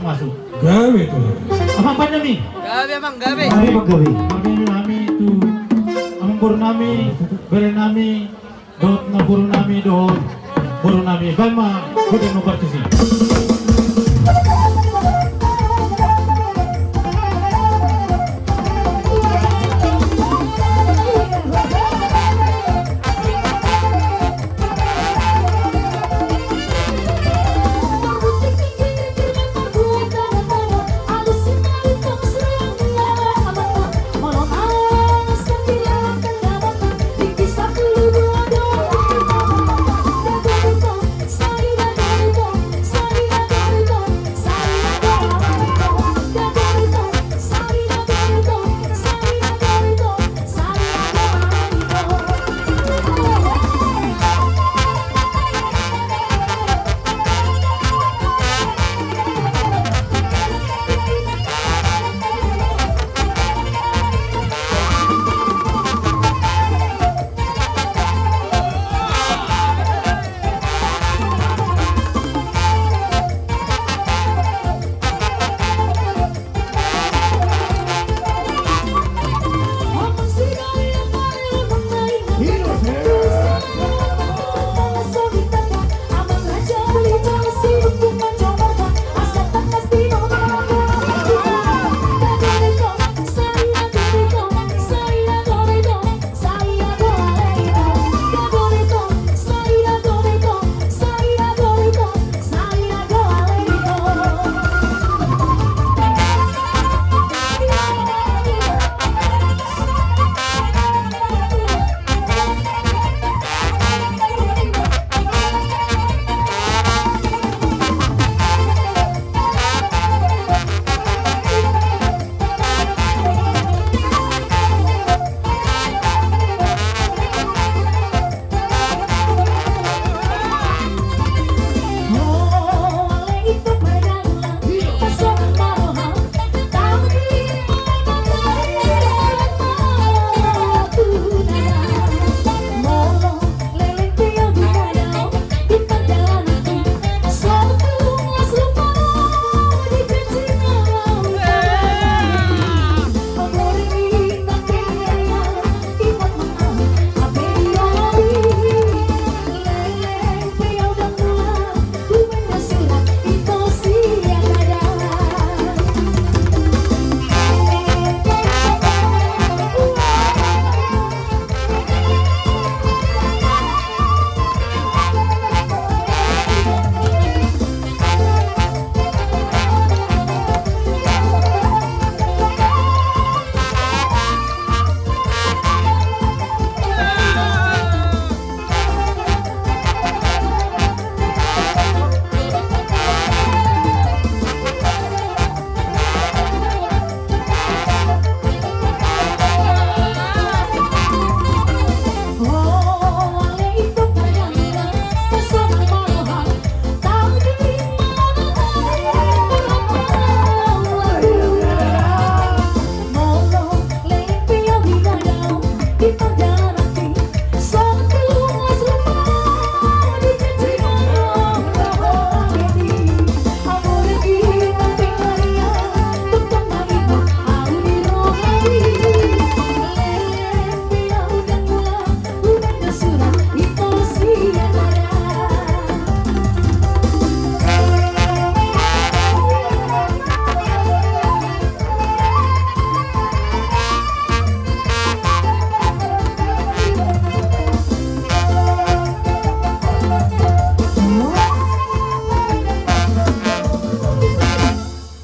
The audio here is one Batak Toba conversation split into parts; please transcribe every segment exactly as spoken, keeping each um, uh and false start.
Masuk. Gabe tu. Amang, baen nami. Gabe, Amang, gabe. Gabe, Amang, gabe. Gabe nami tu amangboru nami, bere nami, dohot namboru nami, dohot boru nami. Baen ma, godang ma partusi.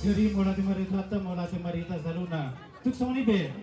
Jadi, mauliate ma di Tuhanta, mauliate ma di hita saluhutna. Tung songon i be.